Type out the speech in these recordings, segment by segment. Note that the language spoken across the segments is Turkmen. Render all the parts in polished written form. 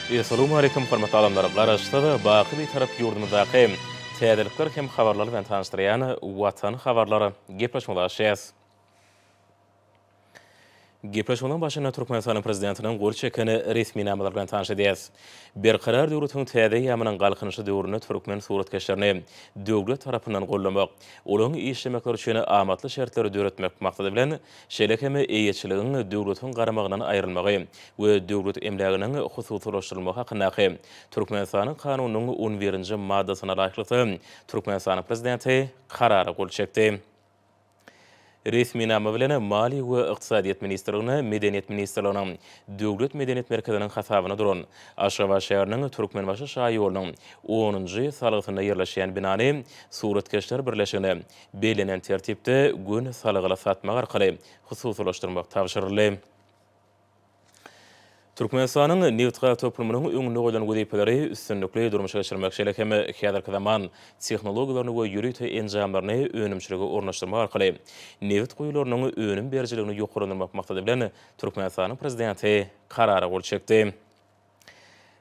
Essalawmaleýkum hormatly adamlar! Garaşsyz, baky Bitarap ýurdumyzdaky täzelikler hem habarlar bilen tanyşdyrýan Watan habarlar gepleşigimizi açýas. Gepleşigimiziň başynda Türkmenistanyň Prezidentiniň gol çeken resminamalary bilen tanyş edýäris. Berkarar döwletiň täze eýýamynyň Galkynyşy döwründe türkmen suratkeşlerini döwlet tarapyndan goldamak, olaryň işlemekleri üçin amatly şertleri döretmek maksady bilen, şeýle hem eýeçiligiň döwletiň garamagyndan aýrylmagy we döwlet emläginiň hususylaşdyrylmagy hakyndaky Türkmenistanyň Kanunynyň on birinji maddasyna laýyklykda, Türkmenistanyň Prezidenti Karara gol çekdi. Resminama bilen Maliýe we ykdysadyýet ministrligine Medeniýet ministrliginiň Döwlet medeniýet merkeziniň hasabyna duran Aşgabat şäheriniň Türkmenbaşy şaýolunyň onunjy salgysynda ýerleşýän binany Suratkeşler birleşigine bellenen tertipde göni salgyly satmak arkaly hususylaşdyrmak tabşyryldy. Türkmenistanyň nebitgaz toplumynyň öňünde goýlan wezipeleri üstünlikli durmuşa geçirmek, şeýle hem häzirki zaman tehnologiýalaryny we ýörite enjamlaryny önümçilige ornaşdyrmak arkaly nebit guýularynyň önüm berijiligini ýokarlandyrmak maksady bilen, Türkmenistanyň Prezidenti Karara gol çekdi.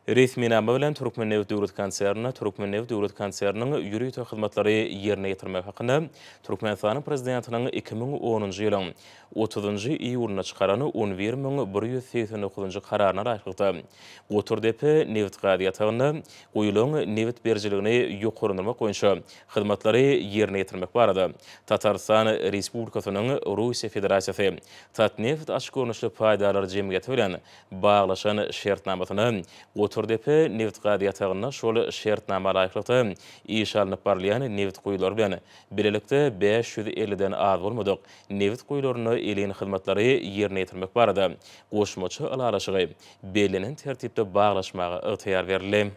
Resminama bilen Türkmennebit döwlet konsernine Türkmennebit döwlet konserniniň ýörite hyzmatlary ýerine ýetirmek hakynda Türkmenistanyň Prezidentiniň 2010-njy ýylyň otuzynjy iýulynda çykaran 11189-njy Kararyna laýyklykda, Goturdepe nebitgaz ýatagynda guýulan nebit berijiligini ýokarlandyrmak boýunça hyzmatlary ýerine ýetirmek barada Tatarystan Respublikasynyň Russiýa Federasiýasy Tatneft açyk görnüşli paýdarlar jemgyýeti bilen baglaşan şertnamasyna Goturdepe nebitgaz ýatagynda şol şertnama laýyklykda iş alnyp barylýan nebit guýulary bilen bilelikde 550 den az bolmadyk nebit guýularynda elin hyzmatlary ýerine ýetirmek barada goşmaça ylalaşygy bellenen tertipde baglaşmaga ygtyýar berildi.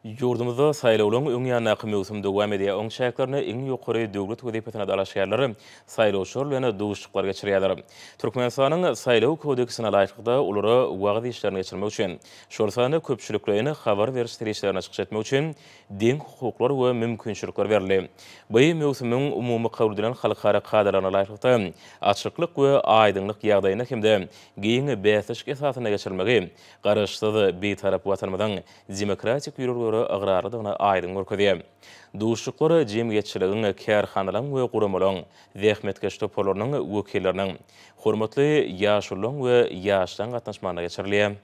Ýurdumyzda saýlawlaryň öň ýanyndaky möwsüm dowam edýär. Oň çäklerinde iň ýokary döwlet wezipesine dalaşgärler saýlawçylar bilen duşuşyklar geçirýärler. Türkmenistanyň Saýlaw kodeksine laýyklykda, olara wagyz işlerini geçirmek üçin, şol sanda köpçülikleýin habar beriş serişdelerinde çykyş etmek üçin deň hukuklar we mümkinçilikler berildi. Bu möwsümiň umumy kabul edilen halkara kadalaryna laýyklykda, açyklyk we aýdyňlyk ýagdaýynda hem-de giň bäsleşik esasynda geçirilmegi Garaşsyz, Bitarap Watanymyzyň demokratik ýörelgelere ygrarlydygyny aýdyň görkezýär. Duşuşyklar jemgyýetçiligiň, kärhanalaryň we guramalaryň, zähmetkeş toparlarynyň wekilleriniň, hormatly ýaşulularyň we ýaşlaryň gatnaşmagynda geçirilýär.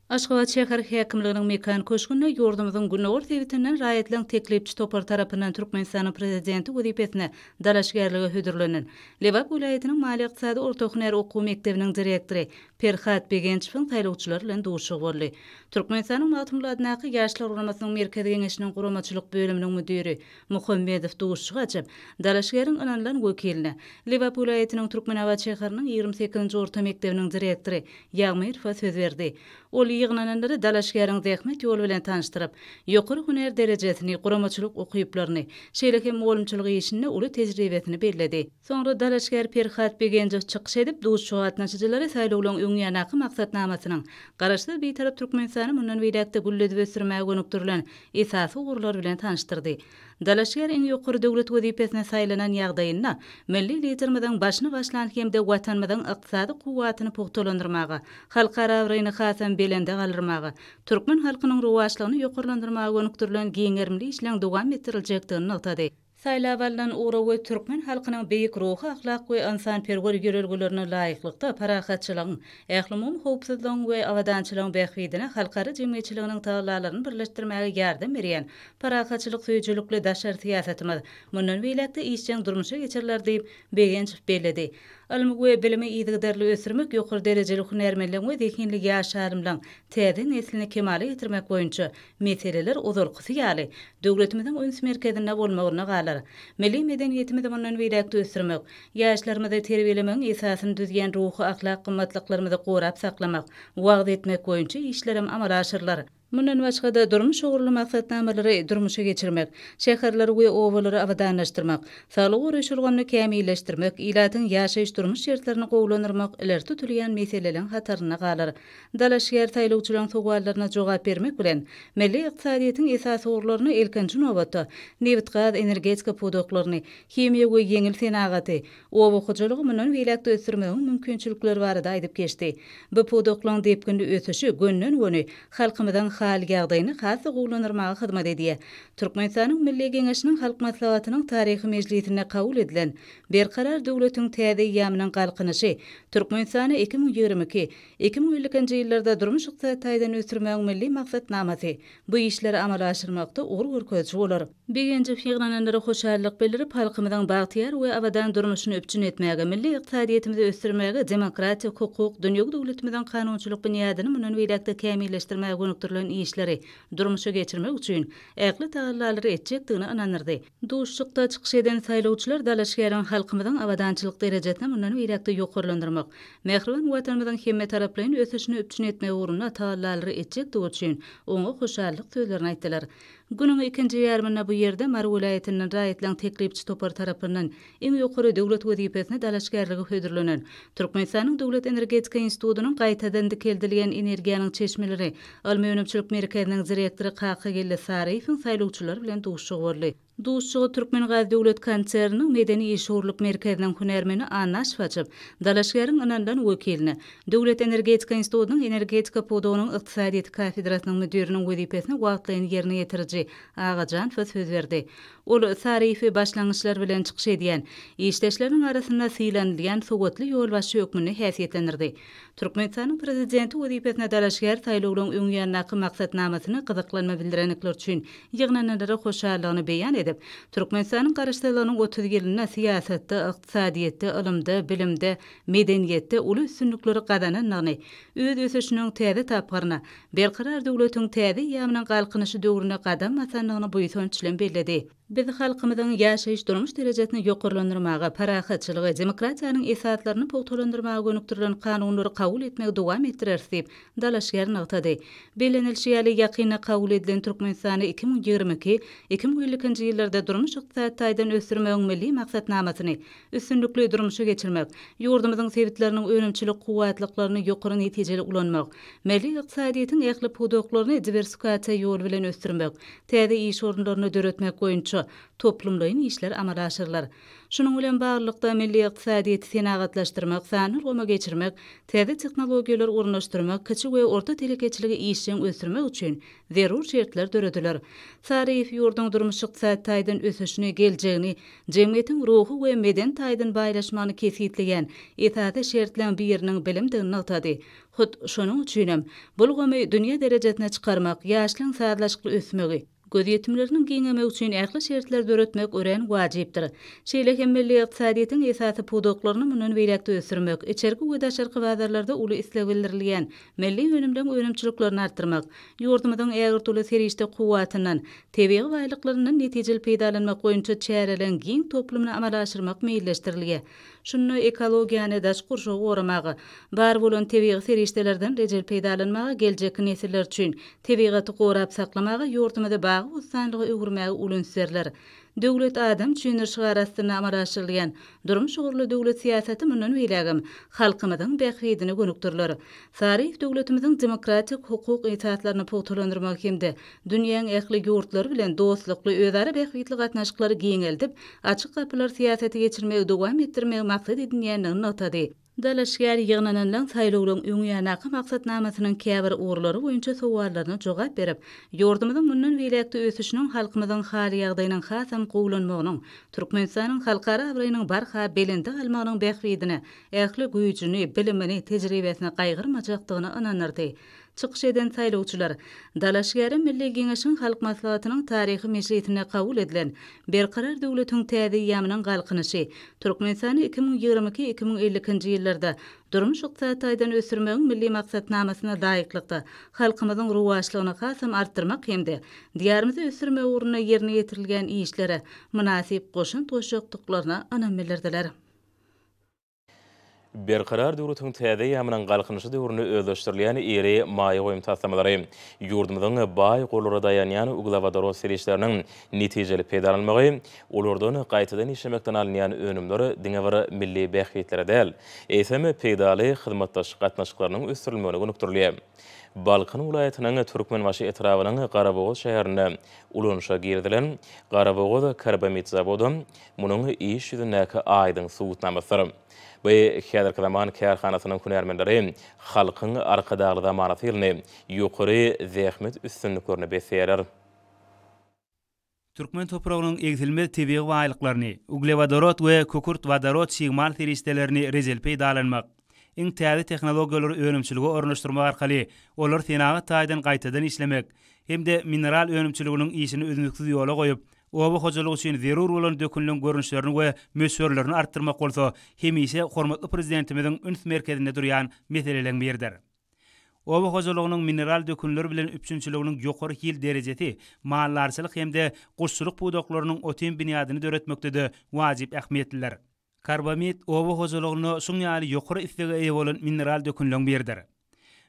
Aşgabat şäher häkimliginiň Mekan köşgünde ýurdumyzyň gündogar sebitinden raýatlaryň teklipçi topary tarapyndan Türkmenistanyň Prezidenti wezipesine dalaşgärlige hödürlenen Lebap welaýatynyň Maliýe-ykdysady orta hünär okuw mekdebiniň direktory Perhat Begençowyň saýlawçylar bilen duşuşygy boldy. Türkmenistanyň Magtymguly adyndaky Ýaşlar guramasynyň Merkezi Geňeşiniň guramaçylyk bölüminiň müdiri Muhammedow duşuşygy açyp, dalaşgäriň ynanylan wekiline, Lebap welaýatynyň Türkmenabat şäheriniň 28-nji orta mekdebiniň direktory Ýagmyrowa söz berdi. Ol ýygnananlary dalaşgäriň zähmet ýoly bilen tanyşdyryp, ýokary hünär derejesini, guramaçylyk ukyplaryny, şeýle hem mugallymçylyk işinde uly tejribesini belledi. Soňra dalaşgär Perhat Begenjow çykyş edip, duşuşyga gatnaşyjylary saýlawlaryň öňýandaky maksatnamasynyň Garaşsyz Bitarap Türkmenistany mundan beýläk-de gülledip ösdürmäge gönükdirilen esasy ugurlary bilen tanyşdyrdy. Dalaşgär iň ýokary döwlet wezipesine saýlanan ýagdaýynda, milli Liderimiziň başyny başlan hem-de Watanymyzyň ykdysady kuwwatyny pugtalandyrmaga, halkara abraýyny hasam belende galdyrmaga, türkmen halkynyň rowaçlygyny ýokarlandyrmaga gönükdirilen giň gerimli işleň dowam etdiriljekdigini nygtady. Saýlap alnan ugra we türkmen halkynyň beýik ruhy-ahlak we ynsanperwer ýörelgelerine laýyklykda parahatçylygyň, ählumumy howpsuzlygyň we abadançylygyň bähbidine halkara jemgyýetçiliginiň tagallalaryny birleşdirmäge ýardam berýän parahatçylyk söýüjilikli daşary syýasatymyz mundan beýläk-de işjeň durmuşa geçiriler diýip, Begenjow belledi. Ylmy we bilimi yzygiderli ösdürmek ýokary derejeli hünärmenleň we zehinli ýaş alymlaň täze neslini kemala getirmek boýunça meseleler ozalkysy ýaly, döwletimiziň üns merkezinde bolmagynda galar. Milli medeniýetimizi mundan beýläk-de ösdürmek, ýaşlarymyzy terbiýelemegiň esasyny düzýän ruhy-ahlak gymmatlyklarymyzy gorap saklamak, wagyz etmek boýunça işlerem amala aşyrylar. Mundan başga-da, durmuş ugurly maksatnamalary durmuşa geçirmek, şäherleri we obalary abadanlaşdyrmak, saglygy goraýyş ulgamyny kämilleşdirmek, ilatyň ýaşaýyş-durmuş şertlerini gowulandyrmak ileri tutulýan meseleleriň hatarynda galar. Dalaşgär saýlawçylaryň sowallaryna jogap bermek bilen, milli ykdysadyýetiň esasy ugurlaryny, ilkinji nobatda, nebit-gaz, energetika pudaklaryny, himiýa we ýeňil senagaty, oba hojalygy mundan beýläk-de ösdürmegiň mümkinçilikleri barada aýdyp geçdi. Bu pudaklaryň depginli ösüşi gönden-göni halkymyzyň hal-ýagdaýyny has-da gowulandyrmaga hyzmat edýär. Türkmenistanyň Milli Geňeşiniň Halk Maslahatynyň taryhy mejlisinde kabul edilen Berkarar döwletiň täze eýýamynyň Galkynyşy, Türkmenistany 2022, 2052-nji ýyllarda durmuş-ykdysady taýdan ösdürmegiň Milli maksatnamasy bu işleri amala aşyrmakda ugur görkeziji bolar. Begenjow ýygnananlara hoşallyk bildirip, halkymyzyň bagtyýar we abadan durmuşyny üpjün etmäge, milli ykdysadyýetimizi ösdürmäge, demokratik, hukuk, dünýewi döwletimiziň kanunçylyk binýadyny mundan beýläk-de kämilleşdirmäge gönükdirilen işleri durmuşa geçirmek üçin ähli tagallalary etjekdigine ynandyrdy. Duşuşykda çykyş eden saýlawçylar dalaşgäriň halkymyzyň abadançylyk derejesini mundan beýläk-de ýokarlandyrmak, mähriban Watanymyzyň hemmetaraplaýyn ösüşini üpjün etmek ugrunda tagallalary etjekdigi üçin oňa hoşallyk sözlerini aýtdylar. Günüň ikinji ýarymynda bu ýerde Mary welaýatyndan raýatlaryň teklipçi topary tarapyndan iň ýokary döwlet wezipesine dalaşgärlige hödürlenen Türkmenistanyň Döwlet energetika institutynyň gaýtadan dikeldilýän energiýanyň çeşmeleri ylmy-önümçilik merkeziniň direktory Kakageldi Saryýewiň saýlawçylar bilen duşuşygy boldy. Duşuşygy Türkmengaz döwlet konserniniň medeni-işewürlik merkeziniň hünärmeni Annaşow açyp, dalaşgäriň ynanylan wekiline, Döwlet energetika institutynyň energetika pudagynyň ykdysadyýeti kafedrasynyň müdiriniň wezipesini wagtlaýyn ýerine ýetiriji Agajanowa söz berdi. Ol Saryýewi başlangyçlar bilen çykyş edýän, işdeşleriniň arasynda sylanylýan sowatly ýolbaşçy hökmünde häsiýetlendirdi. Türkmenistanyň Prezidenti wezipesine dalaşgär saýlawlaryň öň ýanyndaky maksatnamasyna gyzyklanma bildirenlikleri üçin ýygnananlara hoşallygyny beýan edip, Türkmenistanyň Garaşsyzlygynyň 30 ýylynda syýasatda, ykdysadyýetde, ylymda, bilimde, medeniýetde uly üstünlikleri gazanandygyny, öz ösüşiniň täze tapgyryna, Berkarar döwletiň täze eýýamynyň Galkynyşy döwrüne gadam basandygyny buýsanç bilen belledi. Biz halkymyzyň ýaşaýyş-durmuş derejesini ýokarlandyrmaga, parahatçylygy, demokratiýanyň esaslaryny pugtalandyrmaga gönükdirilen kanunlary kabul etmegi dowam etdireris diýip, dalaşgär nygtady. Bellenilişi ýaly, ýakynda kabul edilen Türkmenistany 2022, 2052-nji ýyllarda durmuş-ykdysady taýdan ösdürmegiň Milli maksatnamasyny üstünlikli durmuşa geçirmek, ýurdumyzyň sebitleriniň önümçilik kuwwatlyklaryny ýokary netijeli ulanmak, milli ykdysadyýetiň ähli pudaklaryny diwersifikasiýa ýoly bilen ösdürmek, täze iş orunlaryny döretmek boýunça toplumlaýyn işler amala aşyrylar. Şunuň bilen baglylykda, milli ykdysadyýeti senagatlaşdyrmak, sanly ulgama geçirmek, täze tehnologiýalary ornaşdyrmak, kiçi we orta telekeçiligi işjeň ösdürmek üçin zerur şertler dörediler. Saryýew ýurduň durmuş-ykdysady taýdan ösüşini, geljegini, jemgyýetiň ruhy we medeni taýdan baýlaşmagyny kesgitleýän esasy şertleň biriniň bilimdigini nygtady. Hut şonuň üçinem, bu ulgamy dünýä derejesine çykarmak, ýaşlaryň sazlaşykly ösmegi, gözýetimleriniň giňemegi üçin ähli şertleri döretmek örän wajypdyr. Şeýle hem milli ykdysadyýetiň esasy pudaklaryny mundan beýläk-de ösdürmek, içerki we daşarky bazarlarda uly isleg bildirilýän milli önümleň önümçiliklerini artdyrmak, ýurdumyzyň ägirt uly serişde kuwwatyndan, tebigy baýlyklaryndan netijeli peýdalanmak boýunça çäreleriň giň toplumyny amala aşyrmak meýilleşdirilýär. Şunda ekologiýany, daşky gurşawy goramaga, bar bolan tebigy serişdelerden rejeli peýdalanmaga, geljekki nesiller üçin tebigaty gorap saklamaga, ýurdumyzy bagy-bossanlyga öwürmäge uly üns berler. Döwlet adam üçindir şygary astynda amala aşyrylýan durmuş ugurly döwlet syýasaty mundan beýlägem halkymyzyň bähbidine gönükdiriler. Saryýew döwletimiziň demokratik hukuk esaslaryny pugtalandyrmagy hem-de dünýäň ähli ýurtlary bilen dostlukly, özara bähbitli gatnaşyklary giňeldip, açyk gapylar syýasaty geçirmegi dowam etdirmegi maksat edinýändigini nygtady. Dalaşgär ýygnananlaň saýlawlaryň öň ýanyndaky maksatnamasynyň käbir ugurlary boýunça sowallaryna jogap berip, ýurdumyzyň mundan beýläk-de ösüşiniň halkymyzyň hal-ýagdaýynyň hasam gowulanmagynyň, Türkmenistanyň halkara abraýynyň barha belende galmagynyň bähbidine ähli güýjüni, bilimini, tejribesini gaýgyrmajakdygyna ynandyrdy. Çykyş eden saýlawçylar, dalaşgäre Milli Geňeşiň Halk Maslahatynyň taryhy mejlisinde kabul edilen Berkarar döwletiň täze eýýamynyň Galkynyşy, Türkmenistany 2022, 2052-nji ýyllarda durmuş-ykdysady taýdan ösdürmegiň Milli maksatnamasyna laýyklykda halkymyzyň rowaçlygyny hasam artdyrmak hem-de Diýarymyzy ösdürmek ugrunda ýerine ýetirilýän işlere mynasyp goşant goşjakdyklaryna ynam bildirdiler. Berkarar döwletiň täze eýýamynyň Galkynyşy döwründe özleşdirilýän iri maýa goýum taslamalary, ýurdumyzyň baý gorlara daýanýan uglewodorod serişdeleriniň netijeli peýdalanylmagy, olardan gaýtadan işlemekden alynýan önümler diňe bir milli bähbitlere däl, eýsem, peýdaly hyzmatdaşlyk gatnaşyklarynyň ösdürilmegine gönükdirilýär. Balkan welaýatynyň Türkmenbaşy etrabynyň Garabogaz şäherinde ulanyşa girizilen Garabogaz karbamid zawody munuň iş ýüzündäki aýdyň subutnamasydyr. Bu häzirki zaman kärhanasynyň hünärmenleri Halkyň Arkadagly zamanasy ýylyny ýokary zähmet üstünliklerine besleýärler. Türkmen topragynyň egsilmez tebigy baýlyklaryny, uglewodorod we kükürt-wodorod çig mal serişdelerini rejeli peýdalanmak, iň täze tehnologiýalary önümçilige ornaşdyrmak arkaly olary senagat taýdan gaýtadan işlemek hem-de mineral önümçiliginiň işini üznüksiz ýola goýup, oba hojalygy üçin zerur bolan dökünleň görnüşlerini we möçberlerini artdyrmak bolsa hemişe hormatly Prezidentimiziň üns merkezinde durýan meseleleň biridir. Oba hojalygynyň mineral dökünler bilen üpjünçiliginiň ýokary hil derejesi maldarçylyk hem-de guşçulyk pudaklarynyň otim binýadyny döretmekde-de wajyp ähmiýetlidir. Karbamid oba hojalygynda şuň ýaly ýokary islege eýe bolan mineral dökünleň biridir.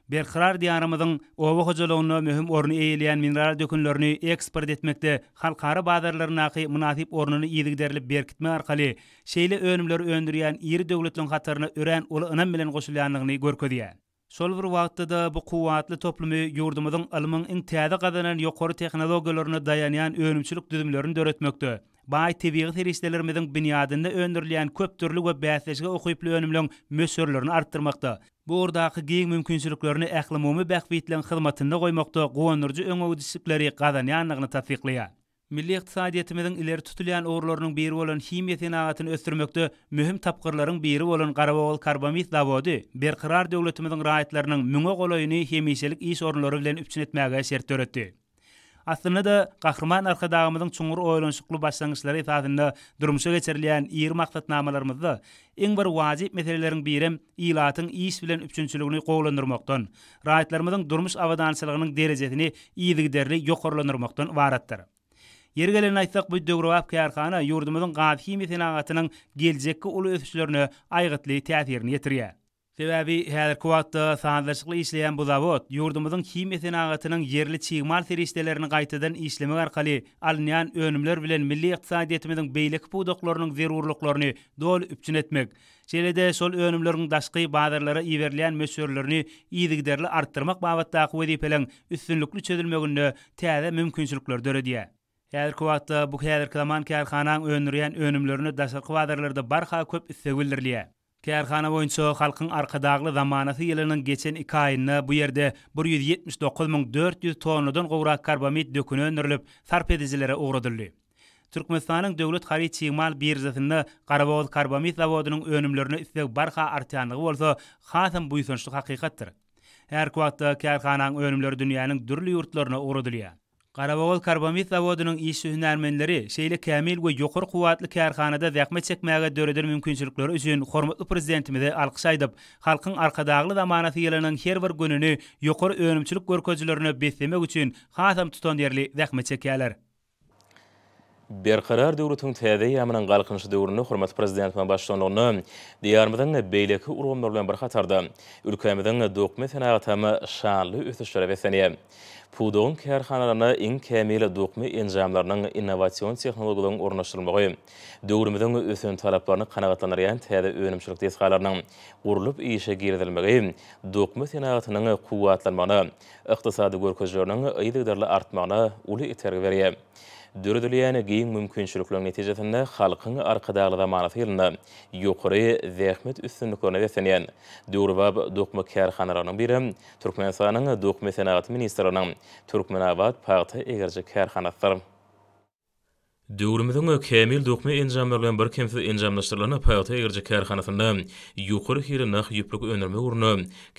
Berkarar Diýarymyzyň oba hojalygynda möhüm orny eýeleýän mineral dökünlerini eksport etmekde halkara bazarlaryndaky mynasyp ornuny yzygiderli berkitmek arkaly şeýle önümleri öndürýän iri döwletleriň hataryna örän uly ynam bilen goşulýandygyny görkezýär. Şol bir wagtda-da bu kuwwatly toplumy ýurdumyzyň ylmyň iň täze gazanan ýokary tehnologiýalaryna daýanýan önümçilik düzümlerini döretmekde, baý tebigy serişdelerimiziň binýadynda öndürilýän köp dürli we bäsleşige ukyply önümleň möçberlerini artdyrmakda, bu ugurdaky giň mümkinçiliklerini ählumumy bähbitleň hyzmatynda goýmakda guwandyryjy öňegidişlikleri gazanýandygyny tassyklaýar. Milli ykdysadyýetimiziň ileri tutulýan ugurlarynyň biri bolan himiýa senagatyny ösdürmekde möhüm tapgyrlaryň biri bolan Garabogazkarbamid zawody Berkarar döwletimiziň raýatlarynyň müňe golaýyny hemişelik iş orunlary bilen üpjün etmäge şert döretdi. Aslynda-da, Gahryman Arkadagymyzyň çuňňur oýlanyşykly başlangyçlary esasynda durmuşa geçirilýän iri maksatnamalarymyzda iň bir wajyp meseleleriň birem ilatyň iş bilen üpjünçiligini gowulandyrmakdan, raýatlarymyzyň durmuş abadançylygynyň derejesini yzygiderli ýokarlandyrmakdan ybaratdyr. Ýeri gelende aýtsak, bu döwrebap kärhana ýurdumyzyň gaz-himiýa senagatynyň geljekki uly ösüşlerine aýgytly täsirini ýetirýär. Sebäbi häzirki wagtda sazlaşykly işleýän bu zawod ýurdumyzyň himiýa senagatynyň ýerli çig mal serişdelerini gaýtadan işlemek arkaly alynýan önümler bilen milli ykdysadyýetimiziň beýleki pudaklarynyň zerurlyklaryny doly üpjün etmek, Şeýle-de şol önümleriň daşky bazarlara iberilýän möçberlerini yzygiderli artdyrmak babatdaky wezipeleriň üstünlikli çözülmeginde täze mümkinçilikleri döredýär. Häzirki wagtda bu häzirki zaman kärhanaň öndürýän önümlerine daşarky bazarlarda barha köp isleg bildirilýär. Kärhana boýunça Halkyň Arkadagly zamanasy ýylynyň geçen iki aýynda bu ýerde 179 400 tonnadan gowrak karbamid döküni öndürilip, sarp edijilere ugradyldy. Türkmenistanyň Döwlet haryt çig-mal biržasynda Garabogazkarbamid zawodynyň önümlerine isleg barha artýanlygy bolsa hasam buýsançly hakykatdyr. Häzirki wagtda kärhanaň önümleri dünýäniň dürli ýurtlaryna ugradylýar. Garabogazkarbamid zawodynyň işçi-hünärmenleri şeýle kämil we ýokary kuwwatly kärhanada zähmet çekmäge döreden mümkinçilikleri üçin hormatly Prezidentimize alkyş aýdyp, Halkyň Arkadagly zamanasy ýylynyň her bir gününi ýokary önümçilik görkezijilerine beslemek üçin hasam tutanýerli zähmet çekýärler. Berkarar döwletiň täze eýýamynyň Galkynyşy döwründe hormatly Prezidentimiziň baştutanlygynda Diýarymyzyň beýleki ulgamlary bilen bir hatarda, ülkämiziň dokma senagatam şanly ösüşlere beslenýär. Pudagyň kärhanalarynda iň kämil dokma enjamlarynyň, innowasion tehnologiýalaryň ornaşdyrylmagy, döwrümiziň ösen talaplaryny kanagatlandyrýan täze önümçilik desgalarynyň gurlup işe girizilmegi dokma senagatynyň kuwwatlanmagyna, ykdysady görkezijileriniň yzygiderli artmagyna uly itergi berýär. Döredilýän giň mümkinçilikleriň netijesinde Halkyň Arkadagly zamanasy ýylynda ýokary zähmet üstünliklerine beslenýän döwrebap dokma kärhanalarynyň biri Türkmenistanyň Dokma senagaty ministrliginiň Türkmenabat pagta egriji kärhanasydyr. Döwrümiziň kämil dokma enjamlary bilen birkemsiz enjamlaşdyrylan pagta egriji kärhanasynda ýokary hilli nah ýüplük öndürmek ugrunda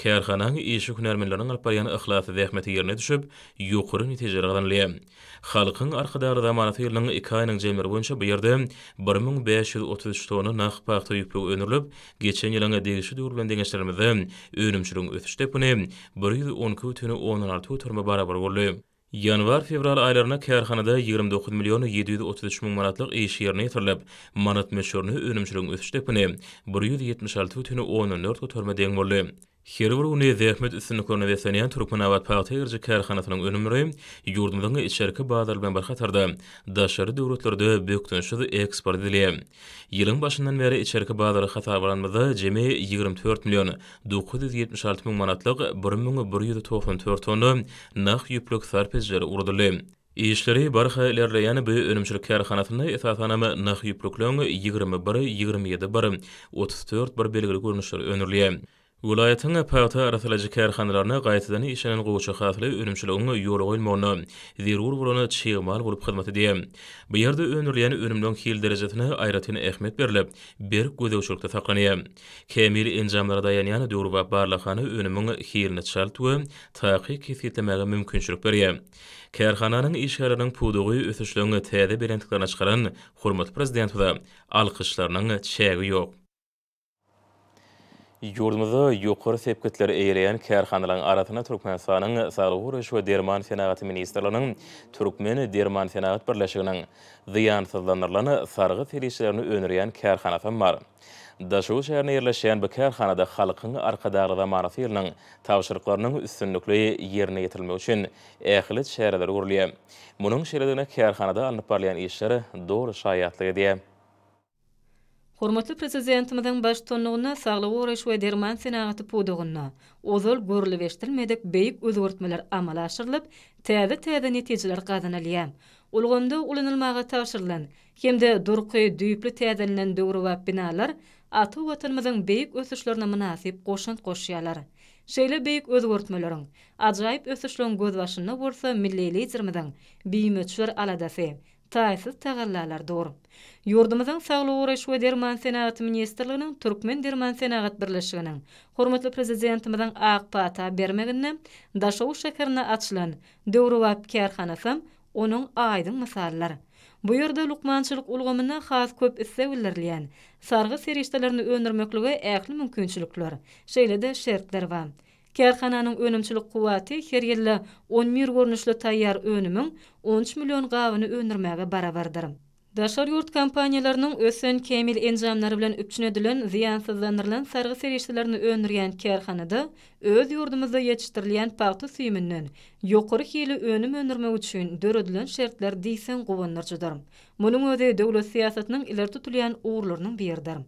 kärhanaň işçi hünärmenleriniň alyp barýan yhlasly zähmeti ýerine düşüp, ýokary netijeler gazanylýar. Halkyň Arkadagly zamanasy ýylynyň iki aýynyň jemleri boýunça bu ýerde 1533 tonna nah pagta ýüplügi öndürilip, geçen ýylyň degişli döwri bilen deňeşdirenimizde önümçiligiň ösüş depgini 112,6 göterime barabar boldy. Ýanwar-fewral aýlarynda kärhanada 29 million 733 müň manatlyk iş ýerine ýetirilip, manat möçberinde önümçiligiň ösüş depgini 176,4 göterime deň boldy. Her bir güni zähmet üstünliklerine beslenýän Türkmenabat pagta egriji kärhanasynyň önümleri ýurdumyzyň içerki bazary bilen bir hatarda, daşary döwletlerde bökdençsiz eksport edilýär. Ýylyň başyndan bäri içerki bazary hasaba alanymyzda jemi 24 million 976 müň manatlyk 1194 tonna nah ýüplük sarp edijilere ugradyldy. Işleri barha ilerleýän bu önümçilik kärhanasynda esasanam nah ýüplükleň 21, 27 bir, 34 bir belgili görnüşleri öndürilýär. Welaýatyň pagta arassalaýjy kärhanalarynda gaýtadan işlenen gowaça hasyly önümçiligiň ýola goýulmagyna zerur bolan çig mal bolup hyzmat edýär. Bu ýerde öndürilýän önümleň hil derejesine aýratyn ähmiýet berlip, berk gözegçilikde saklanýar. Kämil enjamlara daýanýan döwrebap barlaghana önümiň hilini çalt we takyk kesgitlemäge mümkinçilik berýär. Kärhananyň işgärleriniň pudagy ösüşleň täze belentliklerine çykaran hormatly Prezidentimize alkyşlarynyň çägi ýok. Ýurdumyzda ýokary sepgitleri eýeleýän kärhanalaryň arasynda Türkmenistanyň Saglygy goraýyş we derman senagaty ministrliginiň Türkmen dermansenagat birleşiginiň zyýansyzlandyrylan sargy serişdelerini öndürýän kärhanasy hem bar. Daşoguz şäherinde ýerleşýän bu kärhanada Halkyň Arkadagly zamanasy ýylynyň tabşyryklarynyň üstünlikli ýerine ýetirilmegi üçin ähli çäreler görülýär. Munuň şeýledigine kärhanada alnyp barylýan işler doly şaýatlyk edýär. Hormatly Prezidentimiziň baştutanlygynda saglygy goraýyş we derman senagaty pudagynda ozal görlüp-eşidilmedik beýik özgertmeler amala aşyrylyp, täze-täze netijeler gazanylýar. Ulgamda ulanylmaga tabşyrylan hem-de durky düýpli täzelenen döwrebap binalar ata Watanymyzyň beýik ösüşlerine mynasyp goşant goşýarlar. Şeýle beýik özgertmeleriň, ajaýyp ösüşleriň gözbaşynda bolsa milli Liderimiziň bimöçber aladasy, taýsyz tagallalar dur. Ýurdumyzyň Saglygy goraýyş we derman senagaty ministrliginiň Türkmendermansenagat birleşiginiň hormatly Prezidentimiziň ak pata bermeginde Daşoguz şäherinde açylan döwrebap kärhanasam onuň aýdyň mysalydyr. Bu ýerde lukmançylyk ulgamynda has köp isleg bildirilýän sargy serişdelerini öndürmeklige ähli mümkinçilikler, şeýle-de şertler bar. Kärhananyň önümçilik kuwwaty her ýylda on bir görnüşli taýýar önümiň on üç million gabyny öndürmäge barabardyr. Daşary ýurt kompaniýalarynyň ösen kämil enjamlary bilen üpjün edilen zyýansyzlandyrylan sargy serişdelerini öndürýän kärhanada öz ýurdumyzda ýetişdirilýän pagta süýüminden ýokary hili önüm öndürmek üçin döredilen şertler diýseň guwandyryjydyr. Munuň özi döwlet syýasatynyň ileri tutulýan ugurlarynyň biridir.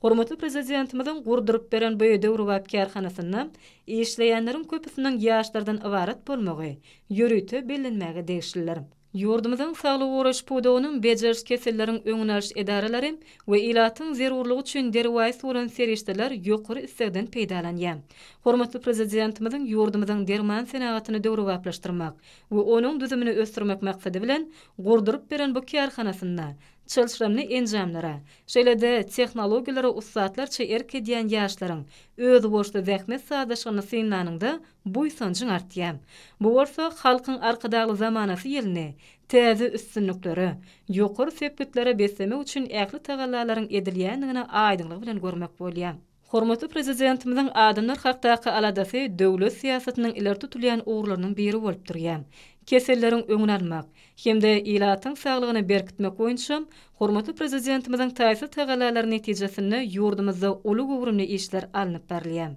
Hormatly Prezidentimiziň gurduryp beren bu döwrebap kärhanasynda işleýänleriň köpüsiniň ýaşlardan ybarat bolmagy ýörite bellenmäge degişlidir. Ýurdumyzyň saglygy goraýyş pudagynyň bejeriş keselleriň öňüni alyş edaralary we ilatyň zerurlygy üçin derwaýys bolan serişdeler ýokary islegden peýdalanýar. Hormatly Prezidentimiziň ýurdumyzyň derman senagatyny döwrebaplaşdyrmak we onuň düzümini ösdürmek maksady bilen gurduryp beren bu kärhanasynda Çylşyrymly enjamlara, şeýle-de tehnologiýalara ussatlarça erk edýän ýaşlaryň özboluşly zähmet sazlaşygyny synlanyňda buýsanjyň artýar. Bu bolsa Halkyň Arkadagly zamanasy ýylyny täze üstünliklere, ýokary sepgitlere beslemek üçin ähli tagallalaryň edilýändigini aýdyňlygy bilen görmek bolýar. Hormatly Prezidentimiziň adamlar hakdaky aladasy döwlet syýasatynyň ileri tutulýan ugurlarynyň biri bolup durýar. Keselleriň öňüni almak hem-de ilatyň saglygyny berkitmek boýunça hormatly Prezidentimiziň taýsyz tagallalary netijesinde ýurdumyzda uly göwrümli işler alnyp barylýar.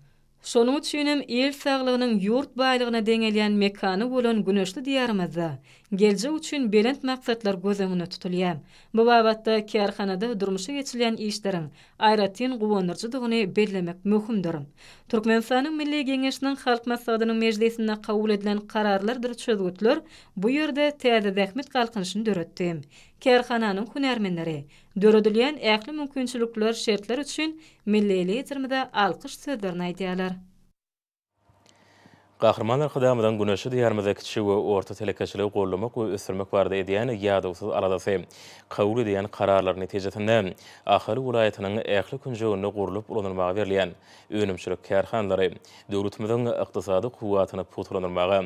Şonuň üçin hem il saglygynyň ýurt baýlygyna deňelýän mekany bolan güneşli Diýarymyzda geljek üçin belent maksatlar göz öňünde tutulýar. Bu babatda kärhanada durmuşa geçirilýän işleriň aýratyn guwandyryjydygyny bellemek möhümdir. Türkmenistanyň Milli Geňeşiniň Halk Maslahatynyň mejlisinde kabul edilen kararlardyr çözgütler bu ýerde täze zähmet galkynyşyny döretdi. Kärhananyň hünärmenleri döredilýän ähli mümkinçilikler, şertler üçin milli Liderimize alkyş sözlerini aýdýarlar. Gahryman Arkadagymyzyň güneşli Diýarymyzda kiçi we orta telekeçiligi goldamak we ösdürmek barada edýän ýadawsyz aladasy, kabul edýän kararlary netijesinde Ahal welaýatynyň ähli künjeginde gurlup ulanylmaga berilýän önümçilik kärhanalary döwletimiziň ykdysady kuwwatyny pugtalandyrmaga,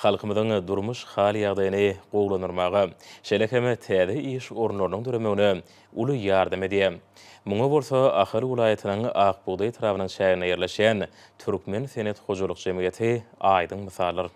halkymyzyň durmuş hal-ýagdaýyny gowulandyrmaga, şeýle hem täze iş orunlarynyň döremegine uly ýardam edýär. Muňa bolsa Ahal welaýatynyň Ak bugdaý etrabynyň çäginde ýerleşýän Türkmen senet hojalyk jemgyýeti aýdyň mysaldyr.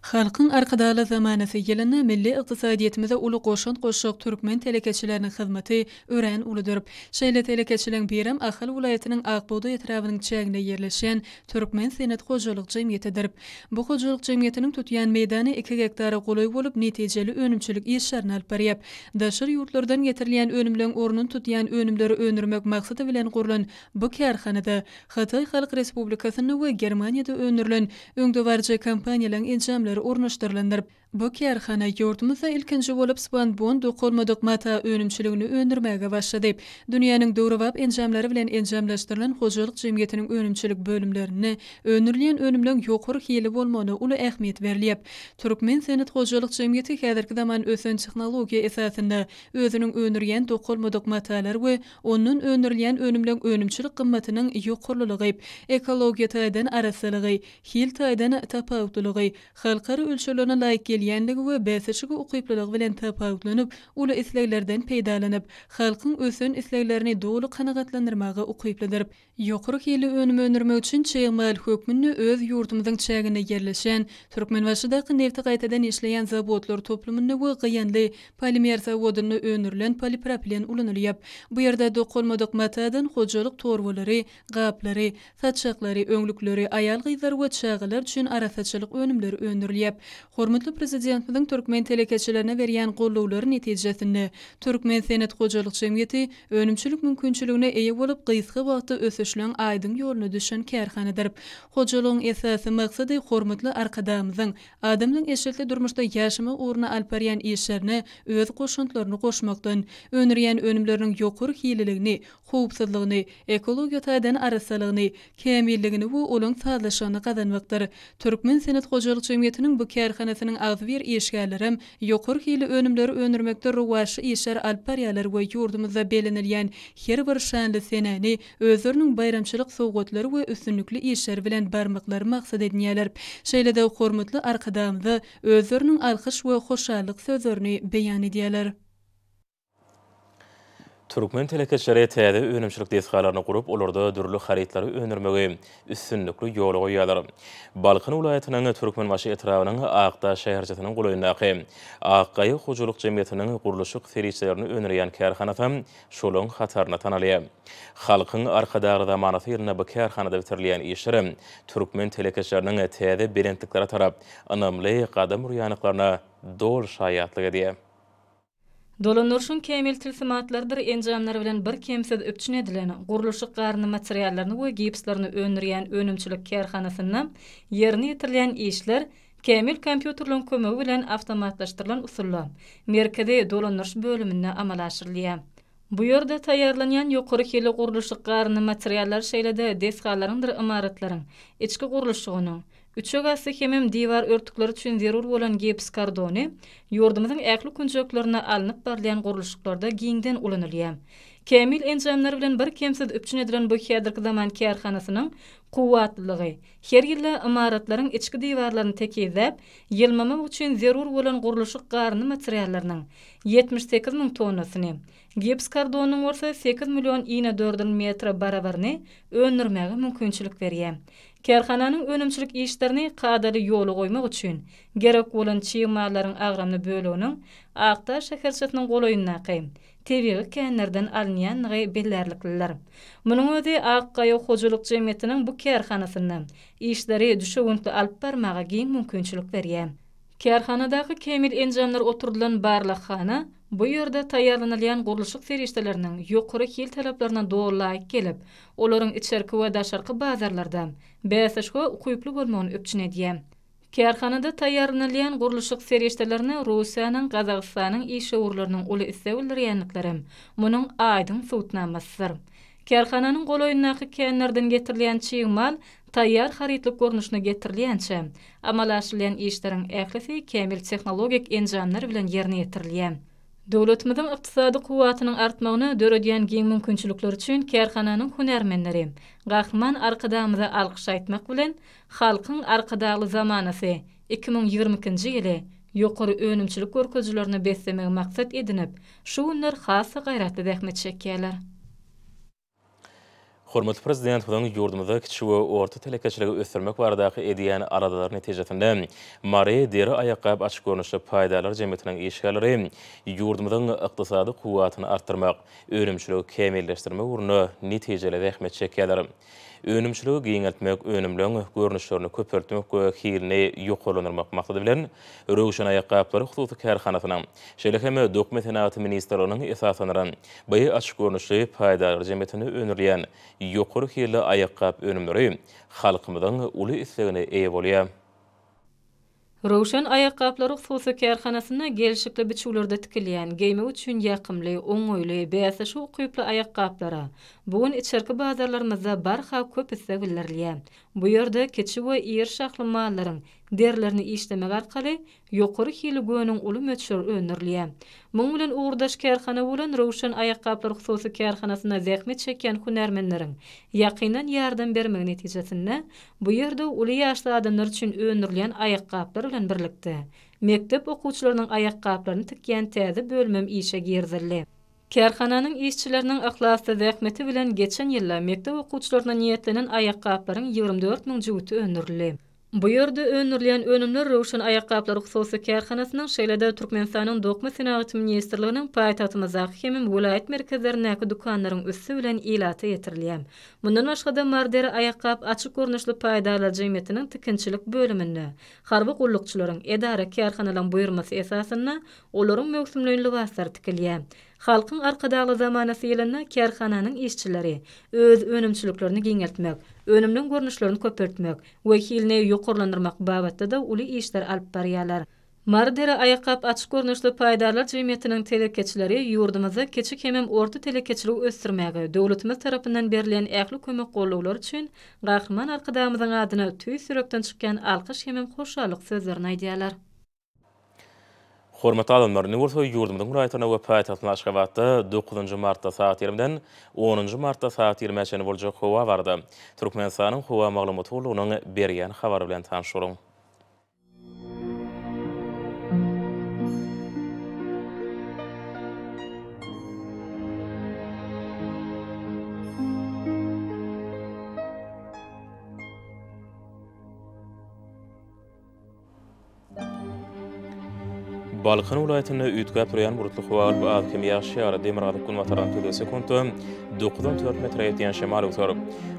Halkyň Arkadagly zamanasy ýylynda milli ykdysadyýetimize uly goşant goşjak türkmen telekeçileriniň hyzmaty örän uludyr. Şeýle telekeçileriň birem Ahal welaýatynyň Ak bugdaý etrabynyň çäginde ýerleşýän Türkmen senet hojalyk jemgyýetidir. Bu hojalyk jemgyýetiniň tutýan meýdany iki gektara golaý bolup, netijeli önümçilik işlerini alyp barýar. Daşary ýurtlardan getirilýän önümleň ornuny tutýan önümleri öndürmek maksady bilen gurlan bu kärhanada Hytaý Halk Respublikasynda we Germaniýada öndürilen öňdebaryjy kompaniýalaryň enjamlary ornaşdyrylandyr. Bu kärhana ýurdumyzda ilkinji bolup spanbond dokalmadyk mata önümçiligini öndürmäge başlady. Dünýäniň döwrebap enjamlary bilen enjamlaşdyrylan hojalyk jemgyýetiniň önümçilik bölümlerinde öndürilýän önümleň ýokary hili bolmagyna uly ähmiýet berilýär. Türkmen senet hojalyk jemgyýeti häzirki zaman ösen tehnologiýa esasynda özüniň öndürýän dokalmadyk matalar we Ondan öndürilýän önümleň önümçilik gymmatynyň ýokarlylygy, ekologiýa taýdan arassalygy, hil taýdan tapawutlylygy, halkara ölçeglerine laýyk gelýänligi we bäsleşige ukyplylygy bilen tapawutlanyp, uly isleglerden peýdalanyp, halkyň ösen isleglerini doly kanagatlandyrmaga ukyplydyr. Ýokary hilli önüm öndürmek üçin çig mal hökmünde öz ýurdumyzyň çäginde ýerleşen Türkmenbaşydaky nebti gaýtadan işleýän zawodlar toplumynda we Gyýanly polimer zawodynda öndürilen polipropilen ulanylýar. Bu ýerde dokalmadyk matadan hojalyk torbalary, gaplary, saçaklary, öňlükleri, aýal-gyzlar we çagalar üçin arassaçylyk önümleri öndürilýär. Hormatly Prezidentimiziň türkmen telekeçilerine berýän gollawlary netijesinde Türkmen senet hojalyk jemgyýeti Önümçilik mümkinçiligine eýe bolup, gysga wagtda ösüşleň aýdyň ýoluna düşen kärhanadyr. Hojalygyň esasy maksady hormatly Arkadagymyzyň adamlaryň eşretli durmuşda ýaşamagy ugrunda alyp barýan işlerine öz goşantlaryny goşmakdan, öndürýän önümleriniň ýokary hililigini, howpsuzlygyny, ekologiýa taýdan arassalygyny, kämilligini we olaň sazlaşygyny gazanmakdyr. Türkmen senet hojalyk jemgyýetiniň bu kärhanasynyň agzybir işgärlerem ýokary hilli önümleri öndürmekde rowaçly işler alyp barýarlar we ýurdumyzda bellenilýän her bir şanly senäni özleriniň baýramçylyk sowgatlary we üstünlikli işleri bilen barmaklary maksat edinýärler. Şeýle-de hormatly Arkadagymyza özleriniň alkyş we hoşallyk sözlerini beýan edýärler. Türkmen telekeçileri täze önümçilik desgalaryny gurup, olarda dürli harytlary öndürmegi üstünlikli ýola goýýarlar. Balkan welaýatynyň Türkmenbaşy etrabynyň Akdaş şäherçesiniň golaýyndaky Ak gaýa hojalyk jemgyýetiniň gurluşyk serişdelerini öndürýän kärhanasy şolaryň hatarynda tanalýar. Halkyň Arkadagly zamanasy ýylynda bu kärhanada bitirilýän işler türkmen telekeçileriniň täze belentliklere tarap ynamly gadam urýandyklaryna doly şaýatlyk edýär. Dolandyryşyň kämil tilsimatlarydyr enjamlary bilen birkemsiz üpjün edilen, gurluşyk garyndy materiallaryny we gipslerini öndürýän önümçilik kärhanasynda ýerine ýetirilýän işler kämil kompýuterleriň kömegi bilen awtomatlaşdyrylan usulda merkezi dolandyryş bölüminde amala aşyrylýar. Bu ýerde taýýarlanýan ýokary hilli gurluşyk garyndy materiallary şeýle-de desgalaryňdyr ymaratlaryň içki gurluşygynyň, üçek asty hemem diwar örtükleri üçin zerur bolan gips kardony ýurdumyzyň ähli künjeklerinde alnyp barylýan gurluşyklarda giňden ulanylýar. Kämil enjamlar bilen birkemsiz üpjün edilen bu häzirki zaman kärhanasynyň kuwwatlylygy her ýylda ymaratlaryň içki diwarlaryny tekizläp, ýylmamak üçin zerur bolan gurluşyk garyndy materiallarynyň 78 müň tonnasyny, gips kardonynyň bolsa 8 million inedördül metre barabaryny öndürmäge mümkinçilik berýär. Kärhananyň önümçilik işlerini kadaly ýola goýmak üçin gerek bolan çig mallaryň agramly böleginiň Akdaş şäherçesiniň golaýyndaky tebigy känlerden alynýandygy bellärliklidir. Munuň özi Ak gaýa hojalyk jemgyýetiniň bu kärhanasynda işleri düşewüntli alyp barmaga giň mümkinçilik berýär. Kärhanadaky kämil enjamlar oturdylan barlaghana bu ýerde taýýarlanylýan gurluşyk serişdeleriniň ýokary hil talaplaryna doly laýyk gelip, olaryň içerki we daşarky bazarlarda bäsleşige ukyply bolmagyny üpjün edýär. Kärhanada taýýarlanylýan gurluşyk serişdelerine Russiýanyň, Gazagystanyň işewürleriniň uly isleg bildirýändiklerem munuň aýdyň subutnamasydyr. Kärhananyň golaýyndaky känlerden getirilýän çig mal taýýar harytlyk görnüşine getirilýänçä, amala aşyrylýan işleriň ählisi kämil tehnologik enjamlar bilen ýerine ýetirilýär. Döwletimiziň ykdysady kuwwatynyň artmagyna döredýän giň mümkinçilikleri üçin kärhananyň hünärmenleri Gahryman Arkadagymyza alkyş aýtmak bilen, Halkyň Arkadagly zamanasy 2022-nji ýyly ýokary önümçilik görkezijilerine beslemegi maksat edinip, şu günler has-da gaýratly zähmet çekýärler. Hormatly Prezidentimiziň ýurdumyzda kiçi we orta telekeçiligi ösdürmek baradaky edýän aladalary netijesinde Mary deri aýakgap açyk görnüşli paýdarlar jemgyýetiniň işgärleri ýurdumyzyň ykdysady kuwwatyny artdyrmak, önümçiligi kämilleşdirmek ugrunda netijeli zähmet çekýärler. Önümçiligi giňeltmek, önümleň görnüşlerini köpeltmek we hilini ýokarlandyrmak maksady bilen, Röwşen aýakgaplary hususy kärhanasynyň, şeýle hem Dokma senagaty ministrliginiň esaslandyran Bu açyk görnüşli paýdarlar jemgyýetinde öndürilýän ýokary hilli aýakgap önümleri halkymyzyň uly islegine eýe bolýar. Röwşen aýakgaplary hususy kärhanasynda gelşikli biçüwlerde tikilýän, geýmek üçin ýakymly, oňaýly, bäsleşige ukyply aýakgaplara bu gün içerki bazarlarymyzda barha köp isleg bildirilýär. Bu ýerde kiçi we iri şahly mallaryň derilerini işlemek arkaly ýokary hilli göniň uly möçberi öndürilýär. Muň bilen ugurdaş kärhana bolan Röwşen aýakgaplar hususy kärhanasynda zähmet çekýän hünärmenleriň ýakyndan ýardam bermegi netijesinde bu ýerde uly ýaşly adamlar üçin öndürilýän aýakgaplar bilen birlikde, mekdep okuwçylarynyň aýakgaplaryny tikýän täze bölümem işe girizildi. Kärhananyň işçileriniň yhlasly zähmeti bilen geçen ýylda mekdep okuwçylaryna niýetlenen aýakgaplaryň 24 müň jübüti öndürildi. Bu ýerde öndürilýän önümler Röwşen aýakgaplary hususy kärhanasynyň, şeýle-de Türkmenistanyň Dokma senagaty ministrliginiň paýtagtymyzdaky hemem welaýat merkezlerindäki dükanlaryň üsti bilen ilata ýetirilýär. Mundan başga-da Marderi aýakgap açyk görnüşli paýdarlar jemgyýetiniň tikinçilik bölüminde harby gullukçylaryň, edara-kärhanalaryň buýurmasy esasynda olaryň möwsümleýin lybaslary tikilýär. Halkyň Arkadagly zamanasy ýylynda kärhananyň işçileri öz önümçiliklerini giňeltmek, önümleň görnüşlerini köpeltmek we hilini ýokarlandyrmak babatda-da uly işler alyp barýarlar. Mary deri aýakgap açyk görnüşli paýdarlar jemgyýetiniň telekeçileri ýurdumyzda kiçi hemem orta telekeçiligi ösdürmäge döwletimiz tarapyndan berilýän ähli kömek-gollawlar üçin Gahryman Arkadagymyzyň adyna tüýs ýürekden çykýan alkyş hemem hoşallyk sözlerini aýdýarlar. Hormatly adamlar, indi bolsa ýurdumyzyň welaýatlarynda we paýtagtymyz Aşgabatda dokuzynjy martda sagat ýigrimiden onunjy martda sagat ýigrimä çenli boljak howa barada Türkmenistanyň Howa maglumat gullugynyň berýän habary bilen tanyş boluň. Balkan welaýatynda üýtgäp durýan bulutly howa bolup, az-kem ýagyş ýagar. Demirgazyk-günbatardan tizligi sekuntda dokuz-on dört metre ýetýän şemal öwser.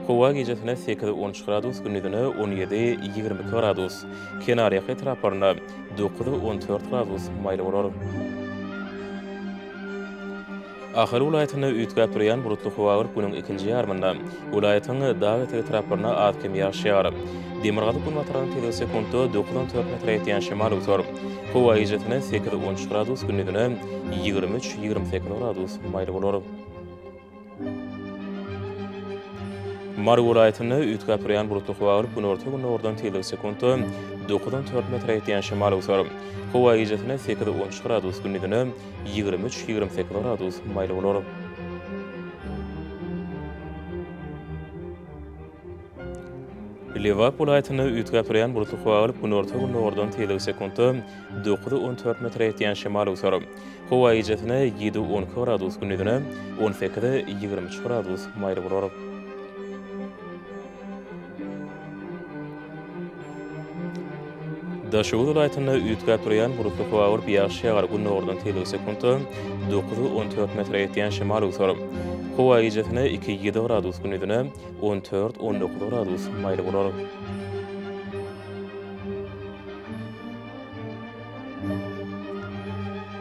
Howa gijesine sekiz-on üç gradus, gündizine on ýedi-ýigrimi iki gradus, kenarýaka etraplarynda dokuz-on dört gradus maýyl bolar. Ahal welaýatynda üýtgäp durýan bulutly howa bolup, günüň ikinji ýarymynda welaýatyň dag etegi etraplarynda az-kem ýagyş ýagar. Demirgazyk-günbatardan tizligi sekuntda dokuz-on dört metre ýetýän şemal öwser. Howa gijesine sekiz-on üç gradus, gündizine 23, 28 gradus maýyl bolar. Mary welaýatynda üýtgäp durýan bulutly howa bolup, günorta-gündogardan tizligi sekuntda dokuz-on dört metre ýetýän şemal öwser. Howa gijesine sekiz-on üç gradus, gündizine 23, 28 gradus maýyl bolar. Lebap welaýatynda üýtgäp durýan bulutly howa bolup, günorta-gündogardan tizligi sekuntda dokuz-on dört metre ýetýän şemal öwser. Howa gijesine ýedi-on iki gradus, gündizine on sekiz-ýigrimi üç gradus maýyl bolar. Daşoguz welaýatynda üýtgäp durýan bulutly howa bolup, ýagyş ýagar, gündogardan tizligi sekuntda dokuz-on dört metre ýetýän şemal öwser. Howa gijesine iki-ýedi gradus, gündizine on dört-on dokuz gradus maýyl bolar.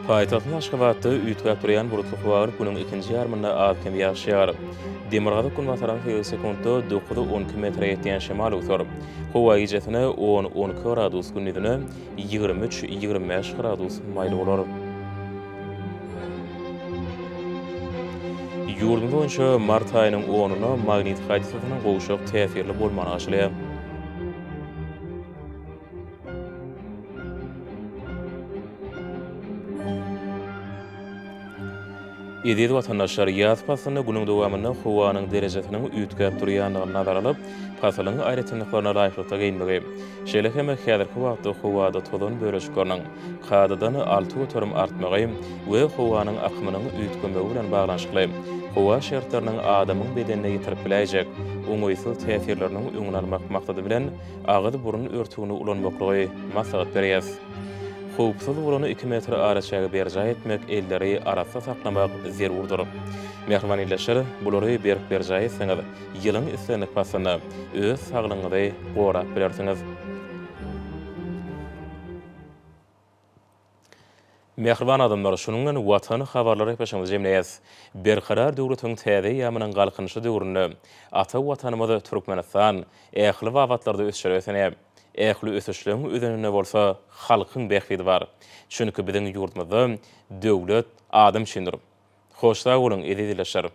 Paýtagtymyz Aşgabatda üýtgäp durýan bulutly howa bolup, günüň ikinji ýarymynda az-kem ýagyş ýagar. Demirgazyk-günbatardan tizligi sekuntda dokuz-on iki metre ýetýän şemal öwser. Howa gijesine on-on iki gradus, gündizine 23, 25 gradus maýyl bolar. Ýurdumyz boýunça mart aýynyň onuna magnit hadysasynyň gowşak täsirli bolmagyna garaşylýar. Eziz watandaşlar, ýaz paslynda günüň dowamynda howanyň derejesiniň üýtgäp durýandygyny nazara alyp, pasylyň aýratynlyklaryna laýyklykda geýinmegi, şeýle hem häzirki wagtda howada tozan bölejikleriniň kadadan 6% artmagy we howanyň akymynyň üýtgemegi bilen baglanyşykly. Howa şertleriniň adamyň bedenine ýetirip biläýjek oňaýsyz täsirleriniň öňüni almak maksady bilen, agyz-burun örtügini ulanmaklygy maslahat berýäs. Howpsuz bolan iki metr araçägi berjaý etmek, elleri arassa saklamak zerurdyr. Mähriban ildeşler, bulary berk berjaý etseňiz, ýylyň islendik paslynda öz saglygyňyzy gorap bilersiňiz. Mähriban adamlar, şunuň bilen Watan habarlary gepleşigimizi jemleýäs. Berkarar döwletiň täze eýýamynyň Galkynyşy döwründe ata Watanymyz Türkmenistan ähli babatlarda ösüşlere beslenýär. Ähli ösüşleň özeninde bolsa halkyň bähbidi bar. Çünki biziň ýurdumyzda döwlet adam üçindir. Hoş sag boluň, eziz ildeşler!